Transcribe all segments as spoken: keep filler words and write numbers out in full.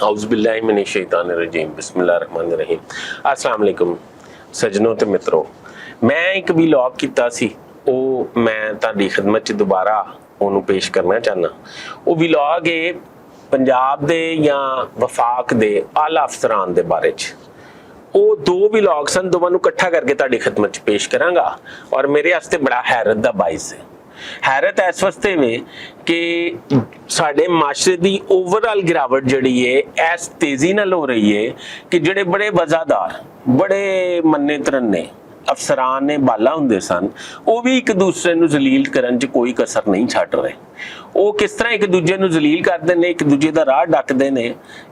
اعوذ باللہ من الشیطان الرجیم، بسم اللہ الرحمن الرحیم۔ السلام علیکم سجنو تے مترو، میں ایک ویلاگ کیتا سی، او میں تہاڈی خدمت چ دوبارہ اونوں پیش کرنا چاہنا۔ او ویلاگ اے پنجاب دے یا وفاق دے اعلی افسران دے بارے چ۔ او دو ویلاگ سن، دوواں نوں اکٹھا کر کے تہاڈی خدمت چ پیش کراں گا، اور میرے واسطے بڑا حیرت دا باعث ہے۔ حیرت اس واسطے وے کہ ساڈے معاشرے دی اوور آل گراوٹ جڑی ہے، ایس تیزی نال ہو رہی ہے کہ جڑے بڑے وزادار، بڑے منے ترنے افسران نے بالا ہوندے سن، او وی ایک دوسرے نوں ذلیل کرن چ کوئی کسر نہیں چھڈ رہے۔ او کس طرح ایک دوجے نوں ذلیل کردے نے، ایک دوجے دا راہ ڈکدے نے،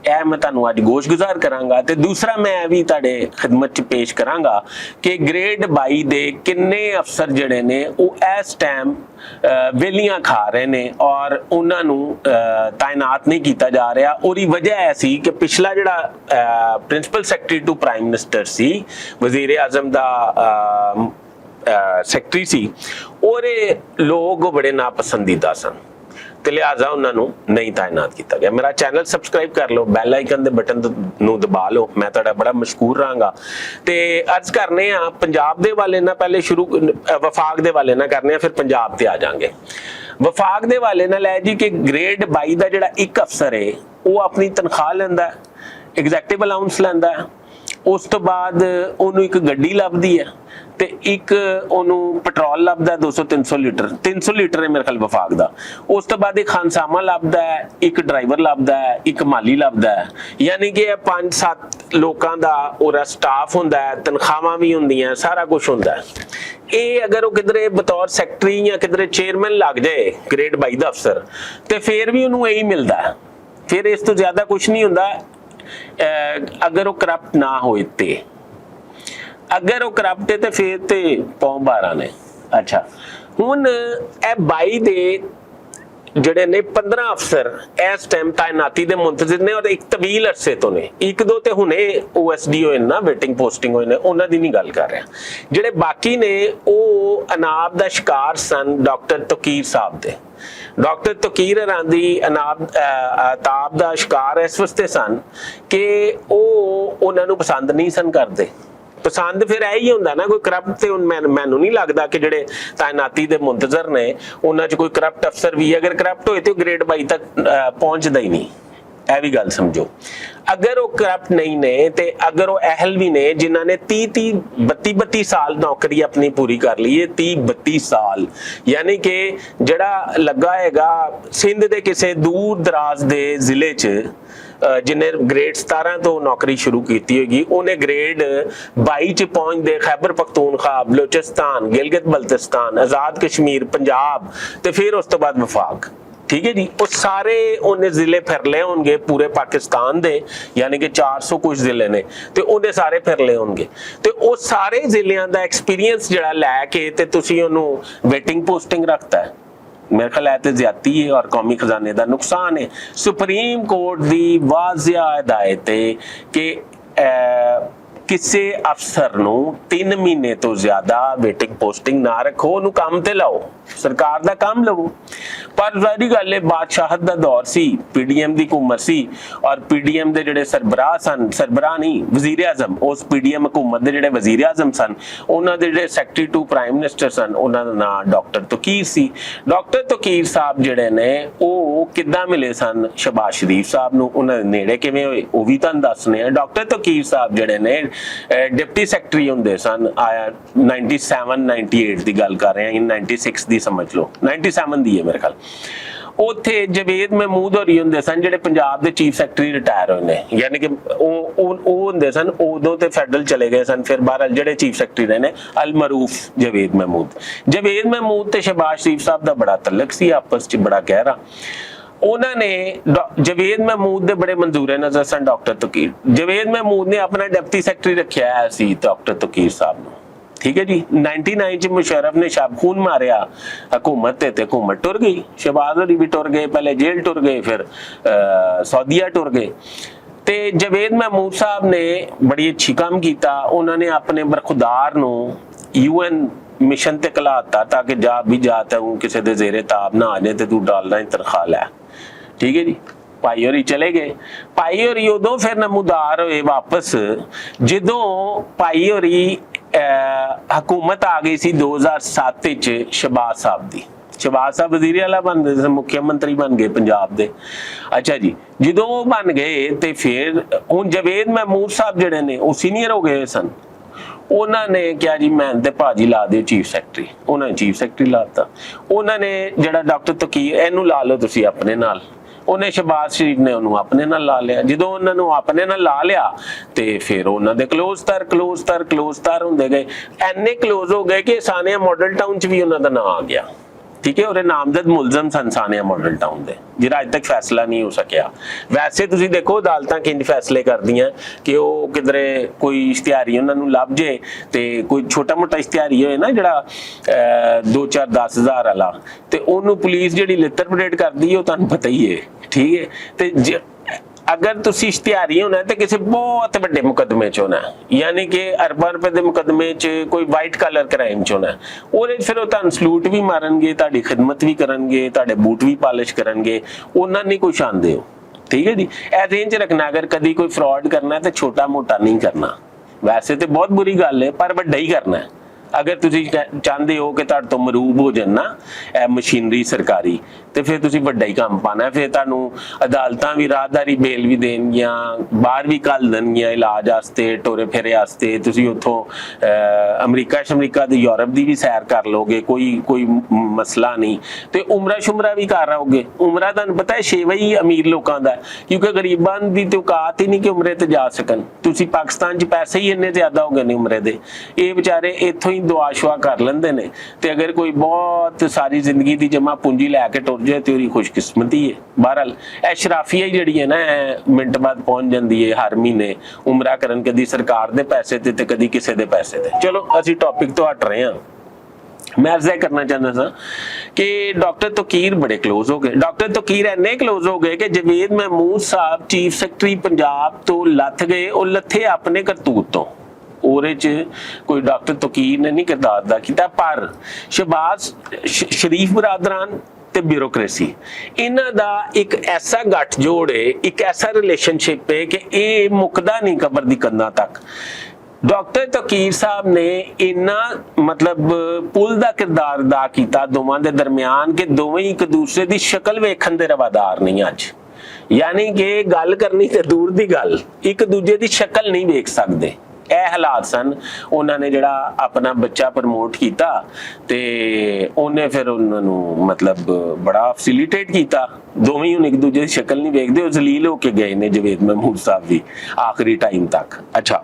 اے میں تانوں اج گوش گزار کراں گا۔ تے دوسرا میں اے وی تہاڈے خدمت چ پیش کراں گا کہ گریڈ بائی دے کنے افسر جڑے نے، او اس ٹائم ویلیاں کھا رہے نے اور انہاں نوں تعینات نہیں کیتا جا رہا۔ اور یہ وجہ ایسی کہ پچھلا جڑا principal secretary to prime minister سی، وزیر اعظم دا سیکرٹری سی، اور لوگ بڑے ناپسندیدہ سن، تے لہذا انہاں نوں نہیں تعینات کیتا گیا۔ میرا چینل سبسکرائب کر لو، بیل آئیکن دے بٹن نوں دبا لو، میں تہاڈا بڑا مشکور رہاں گا۔ تے عرض کرنے آ پنجاب دے حوالے نال، پہلے شروع وفاق دے حوالے نال کرنے آ، پھر پنجاب تے آ جاؤں گے۔ وفاق دے حوالے نال اے جی کہ گریڈ بائی دا جڑا اک افسر ہے، او اپنی تنخواہ لیندا ہے، ایگزیکٹو الاؤنس لیندا ہے، اس توں بعد اونوں اک گڈی لبدی ہے، تے اک اونوں پٹرول لبدا ہے، دو سو تین سو لیٹر، تین سو لیٹر ہے میرے خیال وفاق دا۔ اس توں بعد اک خانسامہ لبدا ہے، اک ڈرائیور لبدا ہے، اک مالی لبدا ہے۔ یعنی کہ پنج ست لوکاں دا اور سٹاف ہوندا ہے، تنخواہاں وی ہوندیاں، سارا کچھ ہوندا ہے۔ اے اگر او کدرے بطور سیکرٹری یا کدرے چیئرمین لگ جائے، گریڈ بائی دا افسر، تے فیر وی اونوں ایہی ملدا ہے۔ فیر اس توں زیادہ کچھ نہیں ہوندا۔ اگر او کرپٹ نہ ہوئے تے، اگر او کرپٹ ہے تے فیر تے پاؤں بارہ نے۔ اچھا، ہن اے بائی دے جڑے نے پندرہ افسر اس ٹائم تعیناتی دے منتظر نے اور ایک طویل عرصے تو نے۔ ایک دو تے ہنے او ایس ڈی ہوئے نا، ویٹنگ پوسٹنگ ہوئے نے، انہاں دی نہیں گل کر رہا۔ جڑے باقی نے، او اناب دا شکار سن ڈاکٹر توقیر صاحب دے۔ ڈاکٹر توقیر ہراں دی اناب تاب دا شکار اس واسطے سن کہ او انہاں نوں پسند نہیں سن کردے۔ پسند پھر ایہی ہوندا نا، کوئی کرپٹ تے ہن مینوں نہیں لگدا کہ جڑے تعیناتی دے منتظر نے، انہاں چ کوئی کرپٹ افسر وی اگر کرپٹ ہوئے تے گریڈ بائی تک پہنچدا ہی نہیں۔ اے وی گل سمجھو، اگر او کرپٹ نہیں نے تے اگر او اہل وی نے جنہاں نے تی تی بتی بتی سال نوکری اپنی پوری کر لی ہے، تی بتی سال، یعنی کہ جڑا لگا ہے گا سندھ دے کسے دور دراز دے ضلع چ، جنہیں گریڈ ستارہ تو نوکری شروع کیتی ہوگی، انہیں گریڈ بائی چ پہنچ دے خیبر پختونخوا، بلوچستان، گلگت بلتستان، آزاد کشمیر، پنجاب، تے پھر اس تو بعد وفاق۔ ٹھیک ہے جی، وہ سارے انہیں ضلع پھر لے ہون گے پورے پاکستان دے، یعنی کہ چار سو کچھ ضلع نے، تے انہیں سارے پھر لے ہون گے۔ تے وہ سارے ضلعیاں دا ایکسپیرینس جڑا لے کے تے تسی انہوں ویٹنگ پوسٹنگ رکھتا ہے۔ میرے خیال ہے تے زیادتی ہے اور قومی خزانے دا نقصان ہے۔ سپریم کورٹ دی واضح ہدایت ہے کہ کسے افسر نوں تین مہینے توں زیادہ ویٹنگ پوسٹنگ نہ رکھو، اونوں کم تے لاؤ، سرکار دا کم لو۔ پر ظاہری گل ہے، بادشاہت دا دور سی، پی ڈی ایم دی حکومت سی، اور پی ڈی ایم دے جڑے سربراہ سن، سربراہ نہیں، وزیر اعظم، اس پی ڈی ایم حکومت دے جڑے وزیر اعظم سن، انہاں دے جڑے سیکرٹری ٹو پرائم منسٹر سن، انہاں دا ناں ڈاکٹر توقیر سی۔ ڈاکٹر توقیر صاحب جڑے نے، او کداں ملے سن شہباز شریف صاحب نوں؟ انہاں دے نیڑے کیویں ہوئے، او وی تہانوں دسنے آں۔ ڈاکٹر توقیر صاحب جڑے نے، ڈپٹی سیکرٹری ہوندے سن، آیا نائنٹی سیون نائنٹی ایٹ دی گل کر رہے ہیں، نائنٹی سکس دی سمجھ لو، نائنٹی سیون دی ہے میرے خیال۔ اوتھے جاوید محمود ہوری ہوندے سن، جڑے پنجاب دے چیف سیکرٹری ریٹائر ہوئے نے، یعنی کہ او او او ہوندے سن، ادوں تے فیڈرل چلے گئے سن۔ پھر بہرحال جڑے چیف سیکرٹری رہے نے، المعروف جاوید محمود۔ جاوید محمود تے شہباز شریف صاحب دا بڑا تعلق سی آپس چ، بڑا گہرا۔ انہاں نے ڈا- جاوید محمود دے بڑے منظور نظر سن ڈاکٹر تقیر۔ جاوید محمود نے اپنا ڈپٹی سیکرٹری رکھیا ہے سی ڈاکٹر تقیر صاحب نوں۔ ٹھیک ہے جی، نائنٹی نائن چ مشرف نے شب خون ماریا حکومت تے، تے حکومت ٹر گئی، شہباز ہوری بھی ٹر گئے، پہلے جیل ٹر گئے، پھر سعودیہ ٹر گئے۔ تے جاوید محمود صاحب نے بڑی اچھی کام کیتا۔ انہوں نے اپنے برخدار نوں یو این مشن تے کلاتا تاکہ جا بھی جاتا ہوں کسی دے زیر تاب نہ آ جائے تے تو ڈالنا ہی تنخواہ لے۔ ٹھیک ہے جی، پائی ہوری چلے گئے۔ پائی ہوری ادوں پھر نمودار ہوئے واپس، جدوں پائی ہوری حکومت آ گئی سی دو ہزار ست وچ شہباز صاحب دی۔ شہباز صاحب وزیر اعلیٰ بن گئے، مکھیہ منتری بن گئے پنجاب دے۔ اچھا جی، جدوں وہ بن گئے تے پھر ہن جاوید محمود صاحب جڑے نے، وہ سینئر ہو گئے سن۔ انہاں نے کہا جی میں تے پاجی لا دیو چیف سیکرٹری۔ انہاں نے چیف سیکرٹری لاتا۔ انہاں نے جڑا ڈاکٹر تقی اینوں لا لو تسی اپنے نال۔ انہاں نے شہباز شریف نے انہوں اپنے نال لا لیا۔ جدوں انہاں نوں اپنے نال لا لیا، تے پھر انہاں دے کلوز تر کلوز تر کلوز تر ہوندے گئے۔ اینے کلوز ہو گئے کہ سانیہ ماڈل ٹاؤن چ وی انہاں دا ناں آ گیا۔ ٹھیک ہے، اور نامزد ملزم سن سانیہ ماڈل ٹاؤن دے، جڑا اج تک فیصلہ نہیں ہو سکیا۔ ویسے تسی دیکھو عدالتاں کنج فیصلے کردیاں کہ وہ کدھرے کوئی اشتہاری انہاں نوں لب جے، تے کوئی چھوٹا موٹا اشتہاری ہوئے نا جڑا دو چار دس ہزار والا، تے انہوں پولیس جڑی لتر پریڈ کردی ہے وہ تہن پتہ ہی ہے۔ ٹھیک ہے، تے اگر تسی اشتہاری ہونا ہے تے کسے بہت وڈے مقدمے چ ہونا ہے، یعنی کہ ارباں روپے دے مقدمے چ، کوئی وائٹ کالر کرائم چ ہونا ہے، اور پھر وہ تہن سلوٹ بھی مارن گے، تہاڈی خدمت بھی کرن گے، تہاڈے بوٹ بھی پالش کرن گے، انہاں نہیں کوئی شان دے ہو۔ ٹھیک ہے جی، ایسے انج رکھنا، اگر کدی کوئی فراڈ کرنا ہے تے چھوٹا موٹا نہیں کرنا۔ ویسے تے بہت بری گل ہے، پر وڈا ہی کرنا ہے۔ اگر تسی چاہندے ہو کہ تہاڈے تو مروب ہو جانا اے مشینری سرکاری، تے پھر تسی وڈا ہی کام پانا ہے۔ پھر تہانوں عدالتاں وی راہداری بیل وی دین گیاں، باہر وی گھل دین گیاں علاج واسطے، ٹورے پھیرے واسطے۔ تسی اتھوں امریکہ شمریکہ دی، یورپ دی وی سیر کر لو گے، کوئی کوئی مسئلہ نہیں۔ تے عمرہ شمرہ وی کر آؤ گے۔ عمرہ تہانوں پتہ ہے شیوا ہی امیر لوکاں دا ہے، کیونکہ غریباں دی تے اوقات ہی نہیں کہ عمرے تے جا سکن۔ تسی پاکستان چ پیسے ہی اننے زیادہ ہو گئے نے عمرے دے، اے بیچارے اتھوں ہی دعا شعا کر لیندے نے۔ تے اگر کوئی بہت ساری زندگی دی جمع پونجی لے کے ٹر جائے تے اوری خوش قسمتی ہے۔ بہرحال، اے شرافیہ ہی جڑی ہے نا، اے منٹ بعد پہنچ جاندی ہے ہر مہینے عمرہ کرن، کدی سرکار دے پیسے تے تے کدی کسے دے پیسے تے۔ چلو، اسی ٹاپک تو ہٹ رہے ہاں۔ میں عرض یہ کرنا چاہنا سا کہ ڈاکٹر توقیر بڑے کلوز ہو گئے۔ ڈاکٹر توقیر اینے کلوز ہو گئے کہ جاوید محمود صاحب چیف سیکرٹری پنجاب تو لتھ گئے اور لتھے اپنے کرتوت تو۔ اور اچ کوئی ڈاکٹر توقیر نے نہیں کردار ادا کیتا، پر شہباز ش-، شریف برادران تے بیوروکریسی، انہاں دا ایک ایسا گٹھ جوڑ ہے، ایک ایسا ریلیشن شپ ہے کہ اے مکدا نہیں قبر دی کندھاں تک۔ ڈاکٹر توقیر صاحب نے انہاں، مطلب، پل دا کردار ادا کیتا دوواں دے درمیان کہ دوویں ایک دوسرے دی شکل ویکھن دے روادار نہیں اج۔ یعنی کہ گل کرنی تے دور دی گل، ایک دوجے دی شکل نہیں ویکھ سکدے۔ اے حالات سن۔ انہاں نے جڑا اپنا بچہ پروموٹ کیتا تے انہیں پھر انہاں نوں، مطلب، بڑا فیسیلیٹیٹ کیتا۔ دوویں ہن ایک دوجے دی شکل نہیں ویکھدے، او ذلیل ہو کے گئے نے جاوید محمود صاحب وی آخری ٹائم تک۔ اچھا،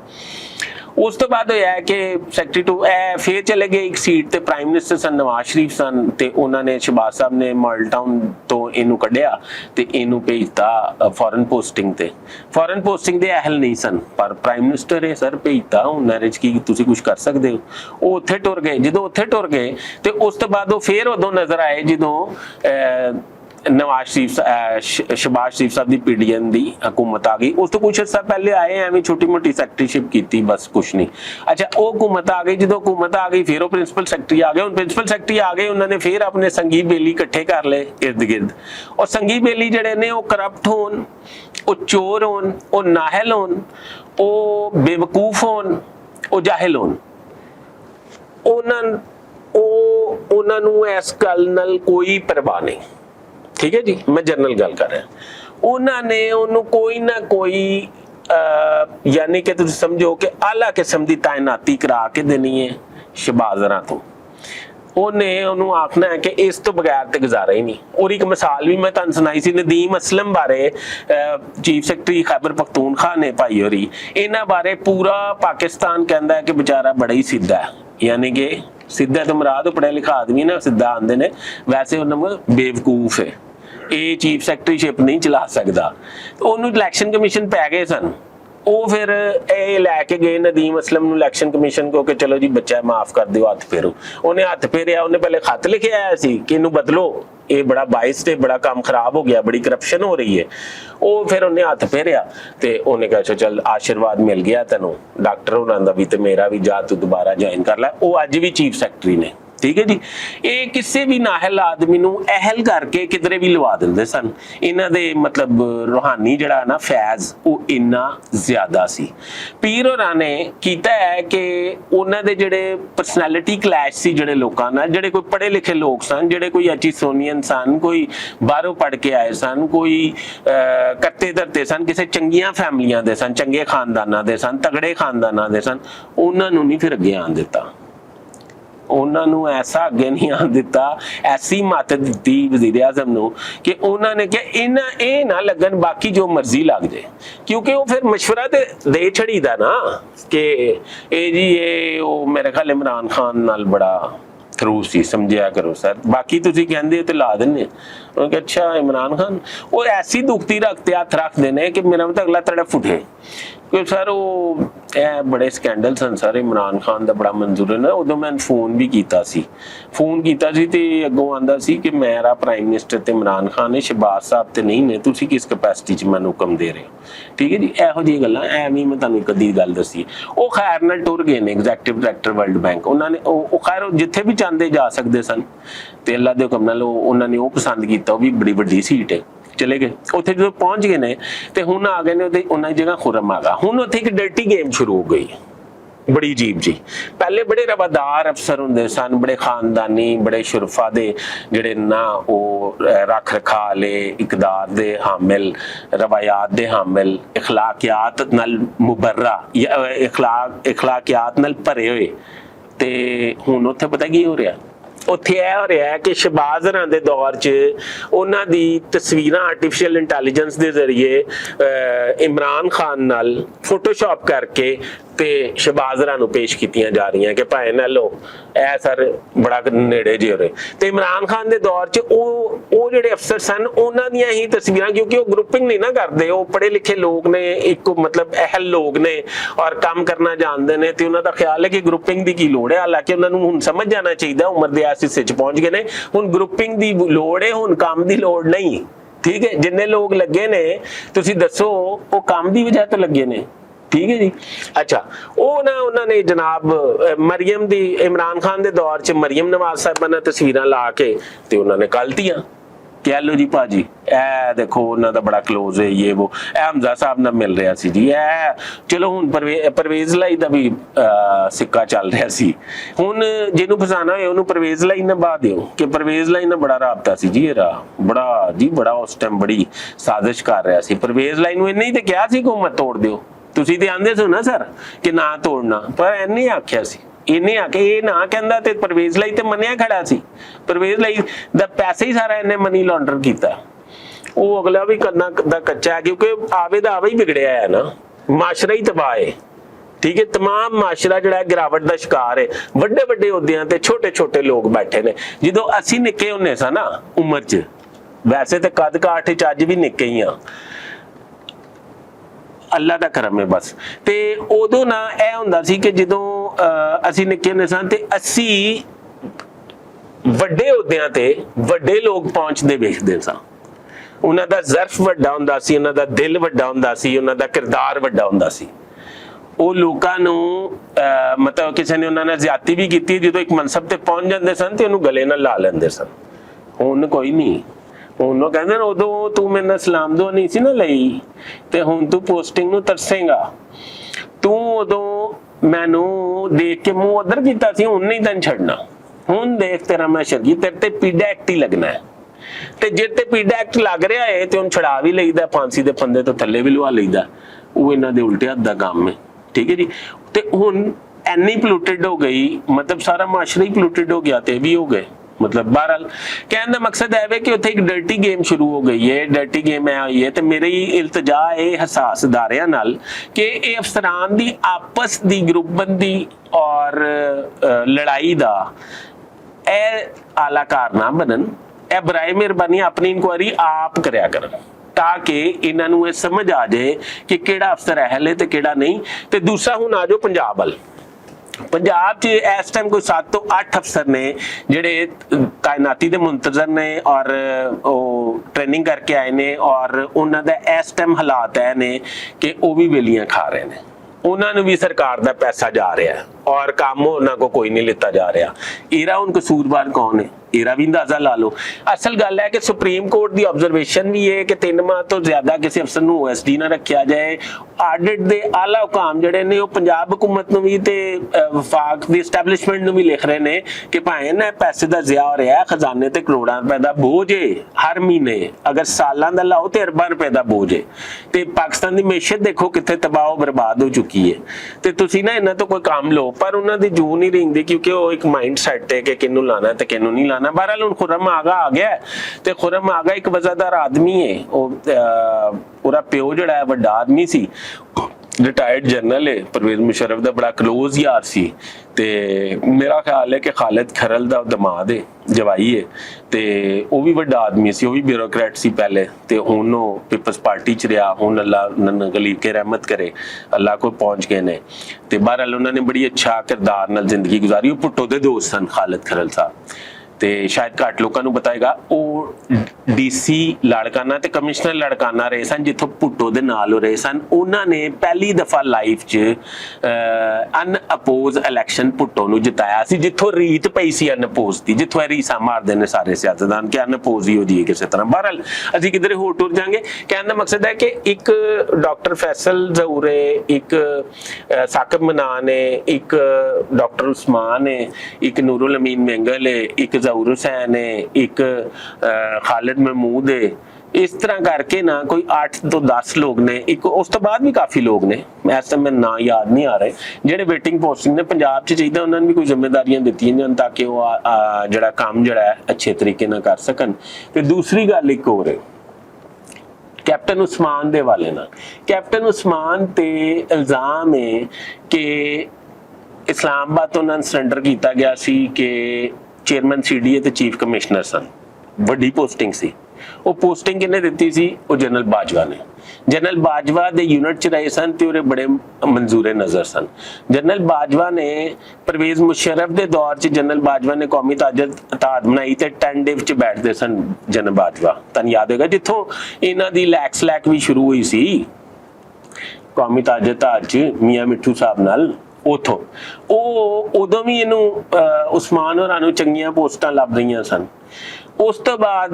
اس تو بعد ہویا ہے کہ سیکرٹری ٹو اے فیر چلے گئے ایک سیٹ تے، پرائم منسٹر سن، نواز شریف سن، تے انہاں نے، شہباز صاحب نے ماڈل ٹاؤن تو اینوں کڈیا تے اینوں بھیجتا فارن پوسٹنگ تے۔ فارن پوسٹنگ دے اہل نہیں سن، پر پرائم منسٹر ہے سر، بھیجتا، انہاں نے کی تسی کچھ کر سکدے ہو؟ او اتھے ٹر گئے۔ جدوں اتھے ٹر گئے تے اس تو بعد او فیر ادوں نظر آئے جدوں نواز شریف صا-، اے، ش-، شہباز شریف صاحب دی پی ڈی ایم دی حکومت آ گئی۔ اس تو کچھ عرصہ پہلے آئے، ایویں چھوٹی موٹی سیکرٹری شپ کیتی، بس کچھ نہیں۔ اچھا، او حکومت آ گئی، جدوں حکومت آ گئی، پھر او پرنسپل سیکرٹری آ گئے۔ ہن پرنسپل سیکرٹری آ گئے، انہاں نے پھر اپنے سنگی بیلی اکٹھے کر لے ارد گرد۔ اور سنگی بیلی جڑے نے، او کرپٹ ہون، او چور ہون، او نااہل ہون، او بے وقوف ہون، او جاہل ہون۔ انہاں، او، انہاں نوں اس گل نال کوئی پرواہ نہیں۔ ٹھیک ہے جی، میں جنرل گل کر رہا۔ انہاں نے انہوں کوئی نہ کوئی، آ، یعنی کہ تسی سمجھو کہ اعلیٰ قسم دی تعیناتی کرا کے دینی ہے شہباز راں تو۔ انہیں انہوں آکھنا ہے کہ اس تو بغیر تے گزارا ہی نہیں۔ اور ایک مثال بھی میں تہانوں سنائی سی ندیم اسلم بارے، آ، چیف سیکرٹری خیبر پختونخوا نے پائی ہوئی، انہاں بارے پورا پاکستان کہندا ہے کہ بیچارہ بڑا ہی سیدھا ہے۔ یعنی کہ سیدھا تو مراد او پڑھیا لکھا آدمی نا، سیدھا آندے نے، ویسے انہاں بے وقوف ہے، اے چیف سیکرٹری شپ نہیں چلا سکدا۔ تو انہوں الیکشن کمیشن پہ گئے سن۔ او پھر اے لے کے گئے ندیم اسلم نوں الیکشن کمیشن کو کہ چلو جی بچہ معاف کر دیو، ہاتھ پھیرو۔ انہیں ہاتھ پھیریا، انہیں پہلے خط لکھے آیا سی کہ انہوں بدلو، اے بڑا باعث تے بڑا کام خراب ہو گیا، بڑی کرپشن ہو رہی ہے۔ او پھر انہیں ہاتھ پھیریا تے انہیں کہا، "اچھا چل، آشیرواد مل گیا تینوں، ڈاکٹر ہونا دا بھی تے میرا بھی، جا تو دوبارہ جوائن کر لے۔" او اج بھی چیف سیکرٹری نے۔ ٹھیک ہے جی، یہ کسی بھی نااہل آدمی نوں اہل کر کے کدرے بھی لوا دیندے سن۔ انہاں دے مطلب روحانی جڑا نا فیض، وہ اننا زیادہ سی۔ پیر ہوراں نے کیتا ہے کہ انہاں دے جڑے پرسنالٹی کلیش سی، جڑے لوکاں نال، جڑے کوئی پڑھے لکھے لوگ سن، جڑے کوئی ایچیسونین سن، کوئی باہروں پڑھ کے آئے سن، کوئی کرتے دھرتے سن، کسے چنگیاں فیملیاں دے سن، چنگے خانداناں دے سن، تگڑے خانداناں دے سن، انہاں نوں نہیں پھر اگے آن دتا۔ انہاں نوں ایسا اگے نہیں آن دتا، ایسی مت دتی وزیر اعظم نوں کہ انہاں نے کہا انہاں اے نہ لگن، باقی جو مرضی لگ جائے۔ کیونکہ وہ پھر مشورہ تے دے چھڑی دا نا کہ اے جی، اے وہ میرے خیال عمران خان نال بڑا تھرو سی، سمجھیا کرو سر، باقی تسی کہندے ہو تے لا دنے۔ انہوں نے کہا اچھا عمران خان، وہ ایسی دکھتی رکھتے ہاتھ رکھ دینے کہ میرا مطلب اگلا تڑپ اٹھے۔ کہ سر وہ اے بڑے سکینڈل سن سر، عمران خان دا بڑا منظور ہے نا۔ ادو میں فون بھی کیتا سی، فون کیتا سی تے اگوں آندا سی کہ میرا پرائم منسٹر تے عمران خان ہے، شہباز صاحب تے نہیں نے، تسی کس کیپیسٹی چ مینوں حکم دے رہے ہو؟ ٹھیک ہے جی، ایہو جی گلاں ایویں میں تانوں کدی گل دسی۔ او خیر نال ٹر گئے نے ایگزیکٹو ڈائریکٹر ورلڈ بینک، انہاں نے او خیر جتھے بھی چاہندے جا سکدے سن۔ تے اللہ دے حکم نال انہاں نے او پسند کیتا، او بھی بڑی وڈی سیٹ ہے۔ چلے گئے اتھے جدوں پہنچ گئے نے، تے ہن آ گئے نے انہاں دی جگہ خرم آ گیا۔ ہن اتھے ایک ڈرٹی گیم شروع ہو گئی، بڑی عجیب جی۔ پہلے بڑے روادار افسر ہوندے سن، بڑے خاندانی، بڑے شرفا دے جڑے نا، او رکھ رکھا لے، اقدار دے حامل، روایات دے حامل، اخلاقیات نال مبرہ یا اخلاق اخلاقیات نال بھرے ہوئے۔ تے ہن اتھے پتہ کی ہو رہیا؟ اتھے اے ہو رہیا ہے کہ شہباز ہراں دے دور چ انہاں دی تصویراں آرٹیفیشل انٹیلیجنس دے ذریعے عمران خان نال فوٹو شاپ کر کے تے شہباز ہراں نوں پیش کیتیاں جا رہیاں کہ پائے نہ لو، اے سر بڑا نیڑے جے ہو رہے۔ تے عمران خان دے دور چ او او جڑے افسر سن، انہاں دیاں ہی تصویراں، کیونکہ او گروپنگ نہیں نہ کردے، او پڑھے لکھے لوگ نے، ایک مطلب اہل لوگ نے، اور کام کرنا جانتے ہیں، تے انہاں دا خیال ہے کہ گروپنگ دی کی لوڑ ہے۔ حالانکہ انہاں نوں ہن سمجھ جانا چاہیدا، عمر دے اس حصے چ پہنچ گئے نے، ہن گروپنگ دی لوڑ ہے، ہن کام دی لوڑ نہیں۔ ٹھیک ہے، جننے لوگ لگے نے، تسی دسو، او کام دی وجہ تو لگے نے؟ ٹھیک ہے جی۔ اچھا، او نا انہاں نے جناب مریم دی، عمران خان دے دور چ مریم نواز صاحبہ نے تصویراں لا کے تے انہاں نے کل تیاں کہ ہیلو جی پاجی، اے دیکھو انہاں دا بڑا کلوز ہے، یہ وہ۔ اے حمزہ صاحب نال مل رہا سی جی۔ اے چلو ہن پرویز لائی دا بھی سکا چل رہا سی۔ ہن جنوں پھسانا ہوئے انہوں پرویز لائی نال باہ دیو کہ پرویز لائی نال بڑا رابطہ سی جی۔ یہ راہ بڑا جی، بڑا اس ٹائم بڑی سازش کر رہا سی۔ پرویز لائی نوں انہیں تے کہا سی کہ حکومت توڑ دیو۔ تسی تے آندے سو نا سر کہ نہ توڑنا، پر انہیں آکھیا سی۔ انہیں آکھیا، یہ نہ کہندا تے پرویز لائی تے منیا کھڑا سی۔ پرویز لائی دا پیسہ ہی سارا انہیں منی لانڈر کیتا۔ وہ اگلا بھی کرنا دا کچا ہے، کیونکہ آوے دا آوے ہی بگڑیا ہے نا، معاشرہ ہی تباہ ہے۔ ٹھیک ہے، تمام معاشرہ جڑا ہے گراوٹ دا شکار ہے۔ وڈے وڈے عہدیاں تے چھوٹے چھوٹے لوگ بیٹھے نے۔ جدوں اسی نکے ہونے سا نا عمر چ، ویسے تے قد کاٹھ چ اج بھی نکے ہی ہاں، اللہ دا کرم ہے بس۔ تے اودوں نہ اے ہوندا سی کہ جدوں اسی نکے ہونے سا تے اسی وڈے عہدیاں تے وڈے لوگ پہنچدے ویکھدے سا۔ انہاں دا ظرف وڈا ہوندا سی، انہاں دا دل وڈا ہوندا سی، انہاں دا کردار وڈا ہوندا سی۔ او لوکاں نوں مطلب کسے نے انہاں نال زیادتی بھی کیتی، جدوں ایک منصب تے پہنچ جاندے سن تے انہوں گلے نال لا لیندے سن۔ ہن کوئی نہیں۔ ہن او کہندے نے، ادوں توں میرے نال سلام دعا نہیں سی نہ لئی، تے ہن توں پوسٹنگ نوں ترسیں گا۔ توں ادوں مینوں دیکھ کے منہ ادھر کیتا سی، ہن نہیں تین چھڈنا۔ ہن دیکھ تیرا میں شرگی، تیرے تے پیڈا ایکٹ ہی لگنا ہے۔ تے جے تے پیڈا ایکٹ لگ رہا ہے تے ہن چھڑا بھی لئیدا، پھانسی دے پھندے تو تھلے بھی لوا لئیدا۔ او انہاں دے الٹے ہتھ دا کام ہے۔ ٹھیک ہے جی۔ تے ہن اینی پلوٹڈ ہو گئی، مطلب سارا معاشرہ ہی پلوٹڈ ہو گیا تے بھی ہو گئے۔ مطلب بہرحال کہن دا مقصد ہے وے کہ اتھے ایک ڈرٹی گیم شروع ہو گئی ہے۔ ڈرٹی گیم ہے ہوئی ہے تے میری التجا ہے حساس اداریاں نال کہ اے افسران دی آپس دی گروپ بندی اور لڑائی دا اے آلہ کار نہ بنن۔ اے برائے مہربانی اپنی انکوائری آپ کریا کرن، تاکہ انہاں نوں اے سمجھ آ جائے کہ کیڑا افسر اہل ہے تے کیڑا نہیں۔ تے دوسرا ہن آ جاؤ پنجاب ول۔ پنجاب چ اس ٹائم کوئی ست تو اٹھ افسر نے جڑے کائناتی دے منتظر نے اور ٹریننگ کر کے آئے نے، اور انہاں دا اس ٹائم حالات اے نے کہ او وی ویلیاں کھا رہے نے۔ انہاں نوں وی سرکار دا پیسہ جا رہیا ہے اور کم انہاں کو کوئی نہیں لتا جا رہیا۔ ایرا ہن قصوروار کون ہے؟ ایرا وی اندازہ لا لو۔ اصل گل ہے کہ سپریم کورٹ دی آبزرویشن وی ہے کہ تین ماہ تو زیادہ کسی افسر نوں او ایس ڈی نہ رکھیا جائے۔ آڈٹ دے اعلی حکام جڑے نے، او پنجاب حکومت نوں وی تے وفاق دی اسٹیبلشمنٹ نوں وی لکھ رہے نے کہ بھائیں نہ پیسے دا ضیاع ہو رہیا ہے، خزانے تے کروڑاں روپے دا بوجھ ہے۔ ہر مہینے اگر سالاں دا لاؤ تے ارباں روپے دا بوجھ ہے۔ تے پاکستان دی معیشت دیکھو کتھے تباہ و برباد ہو چکی ہے۔ تے تسی نہ انہاں تو کوئی کام لو، پر انہاں دی جو نہیں رہندی، کیونکہ وہ ایک مائنڈ سیٹ ہے کہ کینوں لانا تے کینوں نہیں لانا۔ بہرحال ہن خرم آگا آ گیا ہے، تے خرم آگا ایک وزادار آدمی ہے۔ وہ پورا پیو جڑا ہے، وڈا آدمی سی، ریٹائرڈ جنرل ہے، پرویز مشرف دا بڑا کلوز یار سی۔ تے میرا خیال ہے کہ خالد کھرل دا دماغ ہے، جوائی ہے۔ تے او وی وڈا آدمی سی، او وی بیوروکریٹ سی پہلے، تے ہن او پیپلز پارٹی چ رہیا۔ ہن اللہ انہاں نال غلیق رحمت کرے، اللہ کو پہنچ گئے نے۔ تے بہرحال انہاں نے بڑی اچھا کردار نال زندگی گزاری۔ او پٹو دے دوست سن خالد کھرل صاحب، تے شاید گھٹ لوکاں نوں پتہ ہوئے گا۔ او ڈی سی لاڑکانہ تے کمشنر لاڑکانہ رہے سن، جتھوں پٹو دے نال ہو رہے سن۔ انہاں نے پہلی دفعہ لائف چ ان اپوز الیکشن پٹو نوں جتایا سی، جتھوں ریت پئی سی ان اپوز دی، جتھوں اے ریساں ماردے نے سارے سیاستدان کہ ان اپوز ہی ہو جی کسے طرح۔ بہرحال، اسی کدھر ہور ٹر جاؤں گے۔ کہن دا مقصد ہے کہ ایک ڈاکٹر فیصل ظہور ہے، ایک ثاقب منان ہے، ایک ڈاکٹر عثمان ہے، ایک نور الامین مینگل ہے، ایک ظہور حسین ہے، ایک خالد محمود ہے۔ اس طرح کر کے نا کوئی اٹھ تو دس لوگ نے، اس تو بعد بھی کافی لوگ نے، ایسا میں ناں یاد نہیں آ رہے، جہڑے ویٹنگ پوسٹنگ نے پنجاب چ چاہیے انہوں نے بھی کوئی ذمہ داریاں دتیاں جان تاکہ وہ جڑا کام جڑا ہے اچھے طریقے نال کر سکن۔ تے دوسری گل ایک ہور ہے کیپٹن عثمان دے والے نال۔ کیپٹن عثمان تے الزام ہے کہ اسلام آباد تو انہوں نے سرنڈر کیتا گیا سی کہ چیئرمین سی ڈی اے تے چیف کمشنر سن، وڈی پوسٹنگ سی۔ وہ پوسٹنگ کنے دتی سی؟ وہ جنرل باجوہ نے۔ جنرل باجوہ دے یونٹ چ رہے سن تے وہ بڑے منظور نظر سن۔ جنرل باجوہ نے پرویز مشرف دے دور چ جنرل باجوہ نے قومی تاجر اتحاد بنائی تے ٹینڈے وچ بیٹھدے سن۔ جنرل باجوہ تن یاد ہوگا جتھوں انہاں دی لیکس لیک وی شروع ہوئی سی۔ قومی تاجر اتحاد چ میاں مٹھو صاحب نال اتھوں او ادوں وی اینوں عثمان ہوراں نوں چنگیاں پوسٹاں لب رہیاں سن۔ اس تو بعد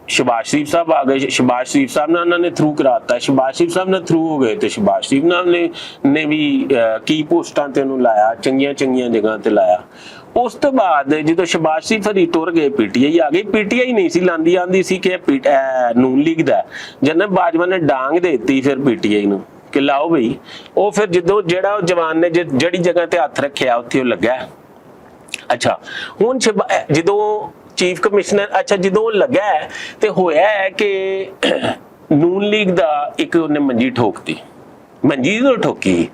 شباز شریف صاحب آ گئے، شباز شریف صاحب نے انہوں نے تھرو کراتا، شباز شریف صاحب نے تھرو ہو گئے تے شباز شریف نے نے بھی کی پوسٹاں تے انہوں لایا، چنگیاں چنگیاں جگہاں تے لایا۔ اس تو بعد جدو شباز شریف ہری ٹر گئے، پی ٹی آئی آ گئی۔ پی ٹی آئی نہیں سی لاندی، آندی سی کہ نون لیگ دا۔ جنرل باجوہ نے ڈانگ دے دتی پھر پی ٹی آئی نوں کہ لاؤ بھئی۔ او پھر جدوں جیڑا جوان نے جیڑی جگہ تے ہتھ رکھیا اتھے او لگا۔ اچھا، ہن جدوں چیف کمشنر اچھا جدوں لگا ہے تے ہویا ہے کہ نون لیگ دا ایک انہیں منجی ٹھوک دی۔ منجی نوں ٹھوکی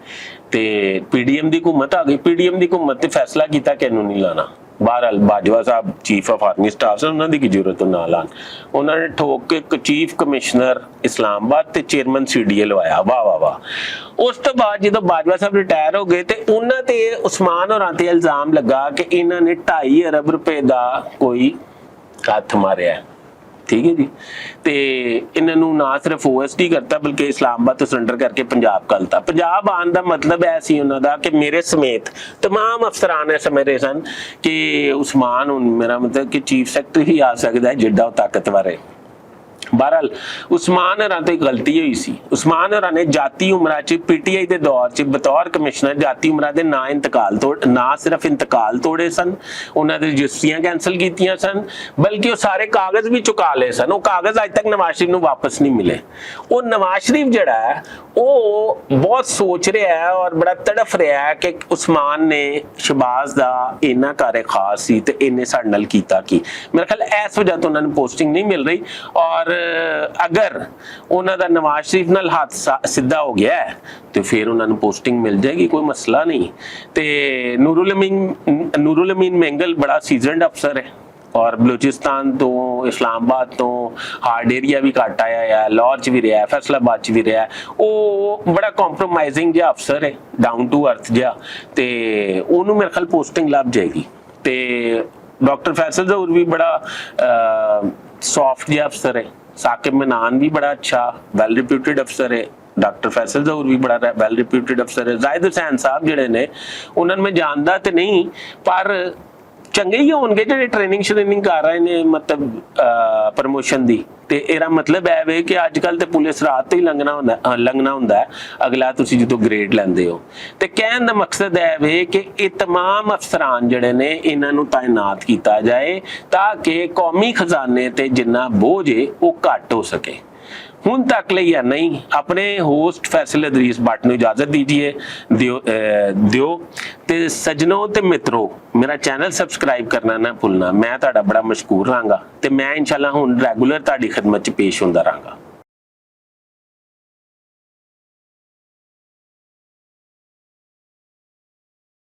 تے پی ڈی ایم دی حکومت آ گئی۔ پی ڈی ایم دی حکومت تے فیصلہ کیتا کہ اینوں نہیں لانا۔ بہرحال باجوہ صاحب چیف آف آرمی سٹاف سن، انہاں دی کی ضرورت نہ لان۔ انہاں نے ٹھوک کے چیف کمشنر اسلام آباد تے چیئرمین سی ڈی اے لوایا۔ واہ واہ واہ۔ اس تو بعد جدوں باجوہ صاحب ریٹائر ہو گئے تے انہاں تے عثمان ہوراں تے الزام لگا کہ انہاں نے ڈھائی ارب روپے دا کوئی ہتھ ماریا ہے۔ ٹھیک ہے جی۔ تے انہاں نوں نہ صرف او ایس ڈی کرتا بلکہ اسلام آباد تو سرنڈر کر کے پنجاب کلتا۔ پنجاب آن دا مطلب ہے سی انہاں دا کہ میرے سمیت تمام افسران ایسا میرے سن کہ عثمان ہن میرا مطلب کہ چیف سیکرٹری ہی آ سکدا ہے جڈا او طاقتور ہے۔ بہرحال، عثمان ہوراں تے غلطی ہوئی سی۔ عثمان ہوراں نے جاتی عمرہ چ پی ٹی آئی دے دور چ بطور کمشنر جاتی عمرہ دے نہ انتقال توڑ نہ صرف انتقال توڑے سن، انہاں دے رجسٹریاں کینسل کیتیاں سن، بلکہ وہ سارے کاغذ بھی چکا لے سن۔ وہ کاغذ اج تک نواز شریف نوں واپس نہیں ملے۔ وہ نواز شریف جڑا ہے وہ بہت سوچ رہا ہے اور بڑا تڑف رہا ہے کہ عثمان نے شباز دا اینا کار خاص سی تے اینے ساڈے نال کیتا کی۔ میرا خیال ہے اس وجہ تو انہاں نوں پوسٹنگ نہیں مل رہی۔ اور اگر انہاں دا نواز شریف نال ہاتھ سا- سدھا ہو گیا ہے تو پھر انہاں نوں پوسٹنگ مل جائے گی، کوئی مسئلہ نہیں۔ تے نور الامین نور الامین مینگل بڑا سیزنڈ افسر ہے اور بلوچستان تو، اسلام آباد تو، ہارڈ ایریا بھی گھٹ آیا ہے، لاہور چ بھی رہیا ہے، فیصل آباد چ بھی رہیا ہے۔ وہ بڑا کمپرومائزنگ جہا افسر ہے، ڈاؤن ٹو ارتھ جہا۔ تے انہوں میرے خیال پوسٹنگ لب جائے گی۔ تے ڈاکٹر فیصل ظہور بھی بڑا سافٹ جہا افسر ہے، ثاقب منان بھی بڑا اچھا ویل ریپیوٹیڈ افسر ہے۔ ڈاکٹر فیصل ظہور بھی بڑا ویل ریپیوٹڈ افسر ہے۔ زاہد حسین صاحب جڑے نے، انہاں نوں میں جاندا تے نہیں، پر چنگے ہی ہونگے جڑے ٹریننگ شریننگ کر رہے نے، مطلب پروموشن دی۔ تے ایرا مطلب ہے وے کہ اج کل تے پولیس رات تے ہی لنگنا ہوندا ہے، لنگنا ہوندا ہے۔ اگلا تسی جدوں گریڈ لیندے ہو، تے کہن دا مقصد ہے وے کہ یہ تمام افسران جڑے نے، انہاں نوں تعینات کیتا جائے، تاکہ قومی خزانے تے جنہ بوجھ ہے، وہ گھٹ ہو سکے۔ ہن تک لئی یا نہیں، اپنے ہوسٹ فیصل ادریس بٹ نوں اجازت دیجیے۔ دیو اے، دیو۔ تے سجنو تے مترو، میرا چینل سبسکرائب کرنا نہ بھولنا۔ میں تہاڈا بڑا مشکور رہاں گا، تے میں انشاءاللہ ہن ریگولر تہاڈی خدمت چ پیش ہوندا رہاں گا۔